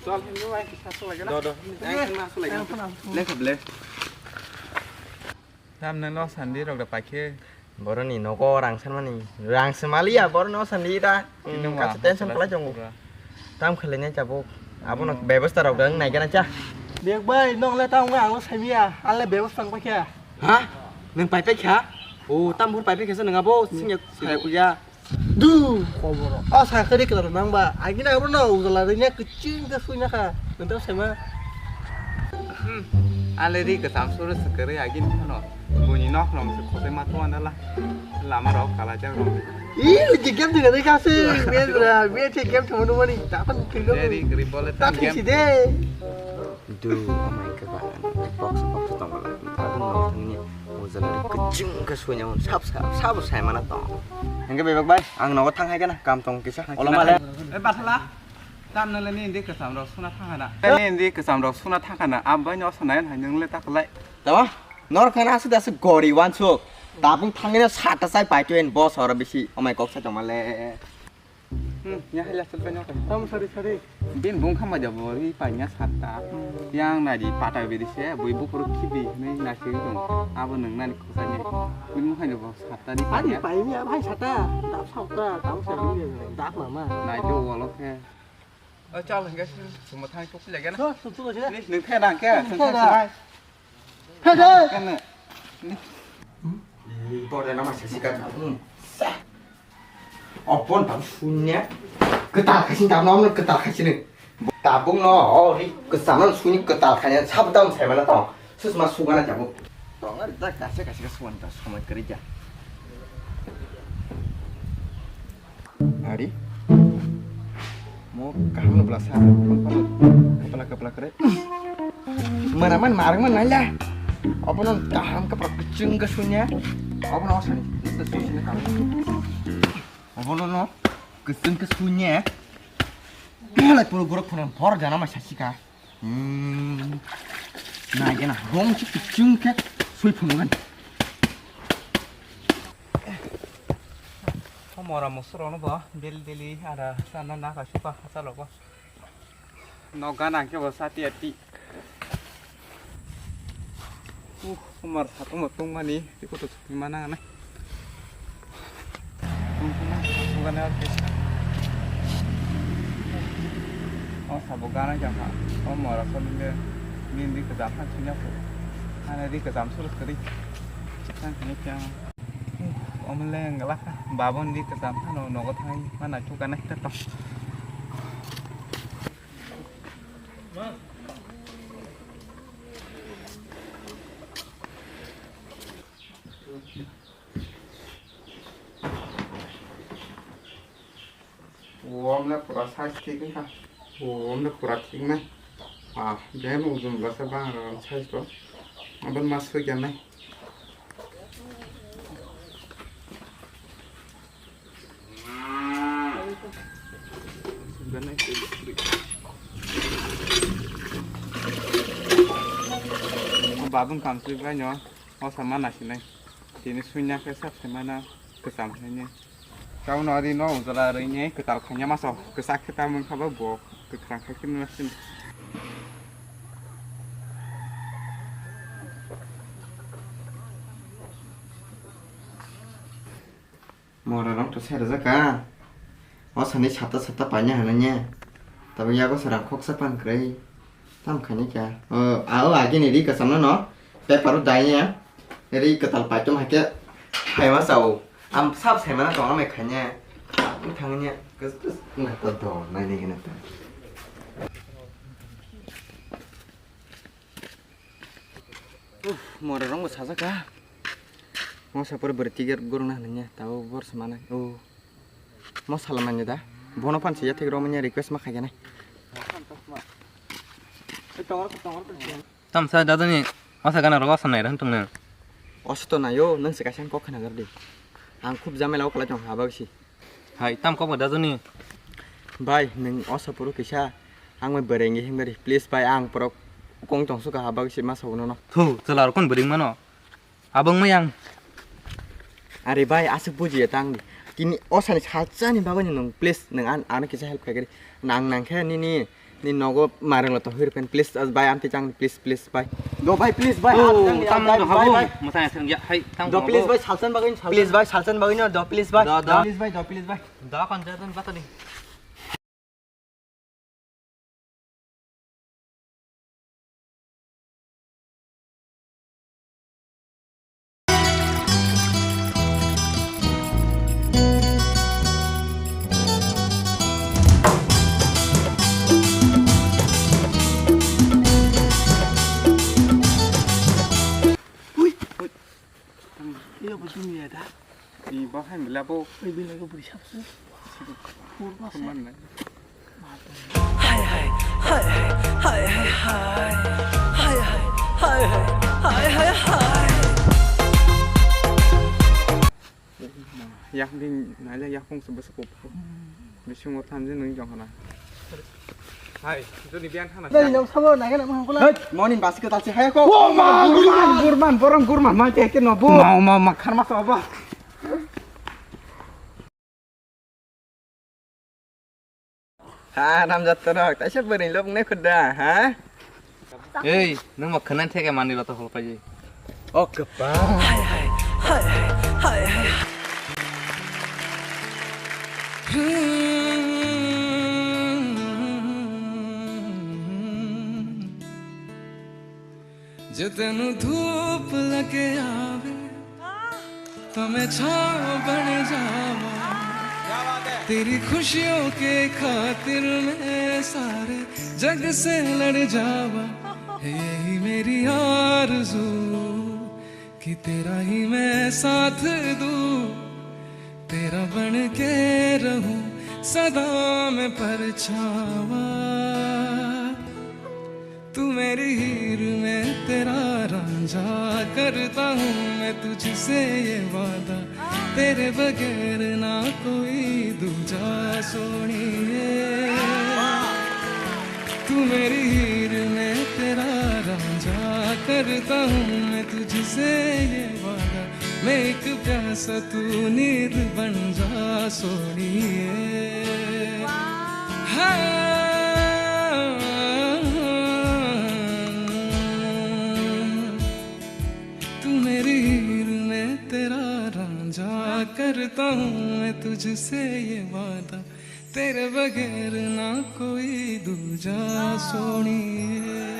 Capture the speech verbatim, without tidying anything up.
Chol, hindi bai, kita sulai gana. Do, do. Ang kena sulai gana. Lek, lek. Tam nang no sandi rok da paikhe. Boroni nogo rang sanmani. Rang semaliya, boroni no sandi ta. Ini Hmm, mah, kaso tension jelas kelai jongo. Pura. Tam khelai nai jabo. Abono Hmm. bebostha rok dang nai gana cha. Bek bai, nong le tam ang lo saimiya. Ang le bebostha ang paikha. Ha? Nang pai paikha? O, tam hor pai paikha sa nang abo, singya saya kuya. Du, khoboro. O, sakari klar nang ba. Agina abo no ujala rinya keching ka suina ka. Nang tam saima. Hmm. Ale ri ka tam suru sakari agin no. Buni nok nong se khosai ma tuan dala. Lama rok kala jak rok. Ih, lagi game juga deh kasih. Biar, biar cek game cuma dua nih. Tak kan kiri Jadi geri bole tak game. Sih deh. Du, oh my God, box, box tong la. Abang no thangni ujala ri keching ka suina mon sap sap sap sai mana tong. Hengke bebak bai, ang nogo thang hai kana kam tong kisa. Ola male. Eh, bathala. Tam nang le ni indi kesam rok suna thang hana. Ni indi kesam rok suna thang hana. Am bai no sanai hai nang le tak lai. Tama? Nor khana asu dasu gori wansuk. Tabung thangina sata sai pai tuen boss oro bisi. Omai kok sai tong male. Hmm, ya hai lasel pai no kai. Tam sari sari. Bin bung khama jabo ri pai nya sata. Hmm. Yang nai di pata beri se, bui bukur khibi ni nasi dong. Abo nang nani kok sai ni. Bin bung khama jabo sata ni pai Ani nya. Pai ni abai sata. Dap sata, tam sari ni. Dap mama. Nai do walo khe. O, chal, hingke chwng thang tok philai gana. Chal, chwng tok philai gana. Ni, nung khe nang khe, chwng thang sinai. Khe, khe. Kene. Ni. Ni, bor jana ma sisi ka. Hmm. Sa. O, bon tam sunya. Kwtal khaising tam nom, kwtal khaising. Tabung no, o, ri kwtal no suni kwtal khanya, sab tam sai mana tong. Sus ma sugana jabu. Tong ari ta kaisa kaisa ka suan ta somoi kwrwi ja. Ari. Mo kaham no blasa. Kapla kapla kre. Mana man marang man nala. Apa non kaham kapra kecing ke sunya. Apa non sani. Itu sunya kaham. Apa non no kecing ke sunya. Kala puro gorok phone bor jana ma sasika. Hmm. Nai gana rong si kecing ke sui phungan. Homora mosoro no bo daily daily ara sana na ka suka hasa logo. No gana ke bo sati ati. Uh, homor satung bo tungmani, tiko to sukni mana nai. Tungkuna, tungkuna oke. O sabo gana jangha. O mora solinde, nindi kejam han sinya ko. Hane di kejam surus keri. Sang kene kyang. Omleng galak, babon di kesam hano nogo thangwi mana chuka nai ta tong. Womle pura size thik wngkha. Womle pura thik nai. Ah, bem ujung bwlasa bang aro size to. Abon mas soi kya nai. Babung kamsui bai no. O sama nasi nai. Tini sunya khe sab semana kesam nai. Tamo no ri no ujala ri ni kwtal khanya maso kwchak khe tamo wngkha ba bo kwkhwrang khai khe nw sini. Mora rok to sai rwjak ka. O sani sata sata paina hwnwi ni. Tabuk yago sara khoksa pan kwrwi. Tam khaini kya? O, a, o, agini ri kwcham no, no. Paper o dai ya. Ri kwtal paitom hai khe. Hai ma sao. Am sab sai mana tong amai khaini. Thangni. Kus, kus. Na to do, nai ni gana to. Uff, mora rong bo sajak ka. Mo sapor bwrwi ticket gorokna hwnwi ya. Tabo bor se manai. O. Mo salamani da. Bono phan se yathek romani request ma khaigani. Tamsa dadani osa gana rogo osa naira hwn tongna. Osa to nayo, nwng se kaisa kok khna gardi. Ang khub jamela o kwlai tong ha bagsi. Hai, tam kok ba dadani. Bai, nwng osa puro kisa ang bai bwrwi ngi himgari. Please bai, ang puro kong tong suka ha bagsi ma sabo nono. Thu, chwla rok kon bwrwi mano. Abang mayang. Are bai, aswk bujiya tang di. Kini osani sachani bagwi nwng, please, nwng an, ano kisa help khaigari. Nang nang khe nini Ni nogo mareng lo to hir pen, please, as bai, amte chang, please, please, bai. Do bai, please, bai. Oh, tam bai, no bai, habu. Bai. Masa yang ya, hai, tam Do, please, bai, salsan bagin, salsan. Please, bai, salsan bagin, do, please, bai. Do, do. Do. Please, bai, do, please, bai. Do, kon jadon bata ni. Ui, ui. Ilo bo chumi ya da. Ni bo hai mila bo. Ui, bila ko buri sap su. Pur ba sa. Hai hai hai hai hai hai hai hai hai hai hai hai hai. Yak ding nai le yak pung se bwswk kok. Bisingo thanjin nung jong hana. Hai, joni biyan thana. Dai, nang samo nai gana mo hangkula. Hey, morning basi ko talsi hai ko. Oh, ma, gurman, gurman, borong gurman, ma te ke no bo. Ma, ma, ma, kharma sa ba. Ha, namjatto rok, taisa bwrwi lobnai khuda, ha? Ei, nwng ma khwnani theke manwi rota holpaidi. O kwpal. जो तेनू धूप लगे आवे, तो मैं छाँव बन जावा। तेरी खुशियों के खातिर मैं सारे जग से लड़ जावा। है यही मेरी आरज़ू कि तेरा ही मैं साथ दूँ। तेरा बन के रहूं सदा मैं परछावा। तू मेरी हीर, मैं तेरा रांझा, करता हूँ मैं तुझसे ये वादा, तेरे बगैर ना कोई दूजा सोनिए। तू मेरी हीर, मैं तेरा रांझा, करता हूँ मैं तुझसे ये वादा, मैं एक प्यासा तू नींद बन जा सोनिए। हाँ। तू मेरी हीर, मैं तेरा रांझा, करता हूँ मैं तुझसे ये वादा, तेरे बगैर ना कोई दूजा सोनिए।